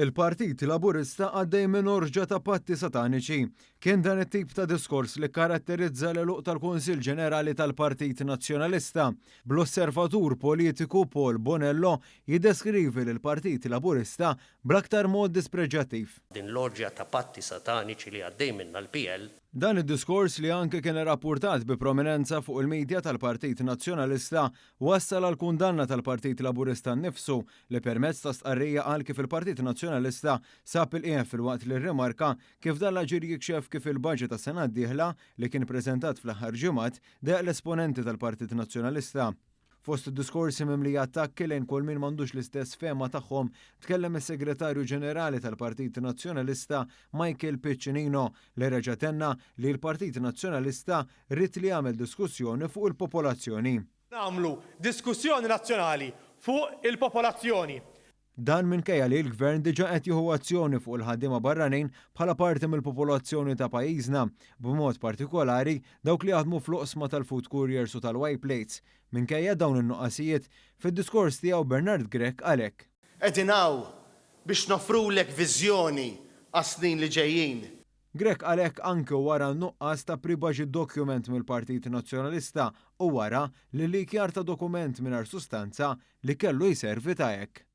Il-Partit Laburista għaddej minn orġja ta' patti sataniċi. Kien dan it-tip ta' diskors li kkaratterizza l-għeluq tal-Kunsill Ġenerali tal-Partit Nazzjonalista, bl-osservatur politiku Paul Bonello jiddeskrivi lill-Partit Laburista bl-aktar mod dispreġjattiv. Din l-orġja ta' patti sataniċi li għaddej minnha l-PL. Dan id-diskors li anke kien irrappurtat bi prominenza fuq il-media tal-Partit Nazzjonalista wassal għall-kundanna tal-Partit Laburista nnifsu li permezz ta' stqarrija qal kif il-Partit Nazzjonalista sab il-qiegħ filwaqt li rrimarka kif dan l-aġir jikxef kif il-budget għas-sena d-dieħla li kien preżentat fl-aħħar ġimgħat dejjaq l-esponenti tal-Partit Nazzjonalista. Fost id-diskorsi mimlija attakki lejn kull min m'għandux l-istess fehma tagħhom tkellem is-Segretarju Ġenerali tal-Partit Nazzjonalista Michael Piccinino li reġa' tenna li l-Partit Nazzjonalista ried li jagħmel diskussjoni fuq il-popolazzjoni. Nagħmlu diskussjoni nazzjonali fuq il-popolazzjoni. Dan minkejja li l-Gvern diġà qed jieħu azzjoni fuq il-ħaddiema barranin bħala parti mill-popolazzjoni ta' pajjiżna, b'mod partikolari dawk li jaħdmu fl-oqsma tal-food couriers u tal-Y plates. Minkejja dawn in-nuqqasijiet, fid-diskors tiegħu Bernard Grech qal hekk. Qegħdin hawn biex noffrulek viżjoni għas-snin li ġejjin. Grech qal hekk anke wara n-nuqqas ta' pre-budget document mill-Partit Nazzjonalista u wara li l-leakjar ta' dokument mingħajr sustanza li kellu jservi ta' hekk.